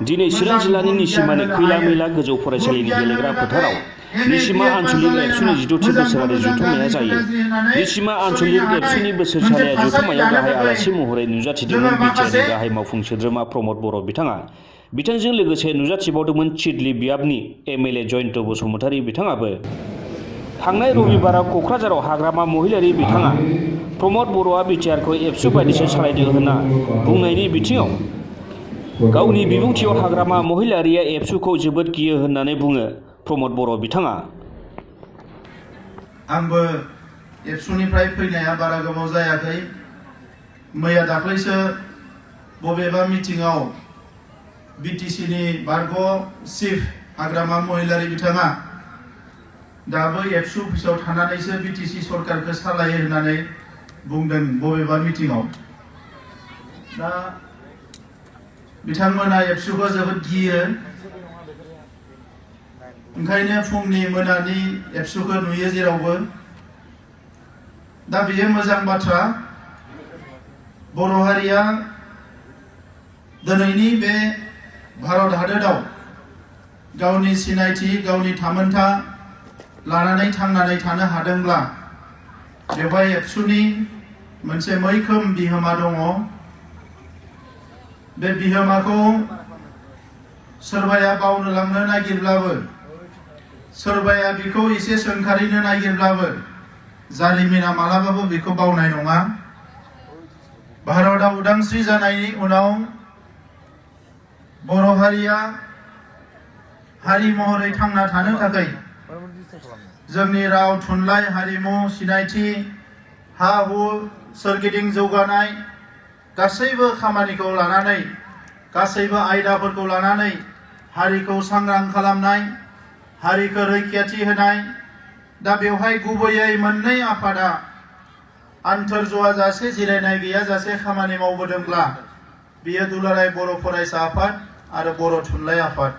दिनै चिरां जिल्लानि निसिमानि खैला मैला गोजौ फरायसालिनि गेलेग्रा फोथाराव निसिमा आन्चलिक एबसुनि 16थि बोसोरारि जथुम्माया जायो। निसिमा आन्चलिक एबसुनि बोसोरसालिया जथुम्मायाव गाहाय आलासि महरै नुजाथिदोंमोन बिटिआरनि गाहाय मावफुं सोद्रोमा प्रमद बर' बिथाङा। बिथांजों लोगोसे नुजाथिबावदोंमोन चिटलि बियाबनि एमएलए जयन्त बसुमतारी बिथाङाबो। थांनाय रबिबाराव क'क्राझाराव हाग्रामा महिलारि बिथाङा प्रमद बर'आ बिटिआरखौ एबसु बायदिसो सालायदों होनना बुंनायनि बिथिङाव गावनि बिबुंथियाव हाग्रामा महिलारिया एबसुखौ जोबोद गियो होननानै बुङो प्रमद बर' बिथाङा। आंबो एबसुनिफ्राय फैनाया बारा गोबाव जायाखै। मैया दाख्लैसो बबेबा मिटिंआव बिटिसिनि बारग' चिफ हाग्रामा महिलारि बिथाङा दाबो एबसु अफिसाव थानानैसो बिटिसि सरकारखौ सालायो होननानै बुंदों बबेबा मिटिंआव। दा बिथांमोना एबसुखौ जोबोद गियो, ओंखायनो फुंनि मोनानि एबसुखौ नुयो जेरावबो। दा बेयो मोजां बाथ्रा। बर' हारिया दिनैनि बे भारत हादोराव गावनि सिनायथि गावनि थामोनथा लानानै थांनानै थानो हादोंब्ला बेवहाय एबसुनि मोनसे मैखोम बिहोमा दङ। बे बिहोमाखौ सोरबाया बावनो लांनो नागिरब्लाबो, सोरबाया बेखौ एसे सोंखारिनो नागिरब्लाबो जारिमिना मालाबाबो बेखौ बावनाय नङा। भारतआ उदांस्रि जानायनि उनाव बर' हारिया हारि महरै थांना थानो थाखाय जोंनि राव थुनलाइ हारिमु सिनायथि हा हु सोरगिदिं जौगानाय गासैबो खामानिखौ लानानै, गासैबो आयदाफोरखौ लानानै हारिखौ सांग्रां खालामनाय, हारिखौ रैखाथि होनाय। दा बेवहाय गुबैयै मोननै आफादा आन्थोरज'आ जासे जिरायनाय गैयाजासे खामानि मावबोदोंब्ला बेयो दुलाराय बर' फरायसा आफाद आरो बर' थुनलाइ आफाद।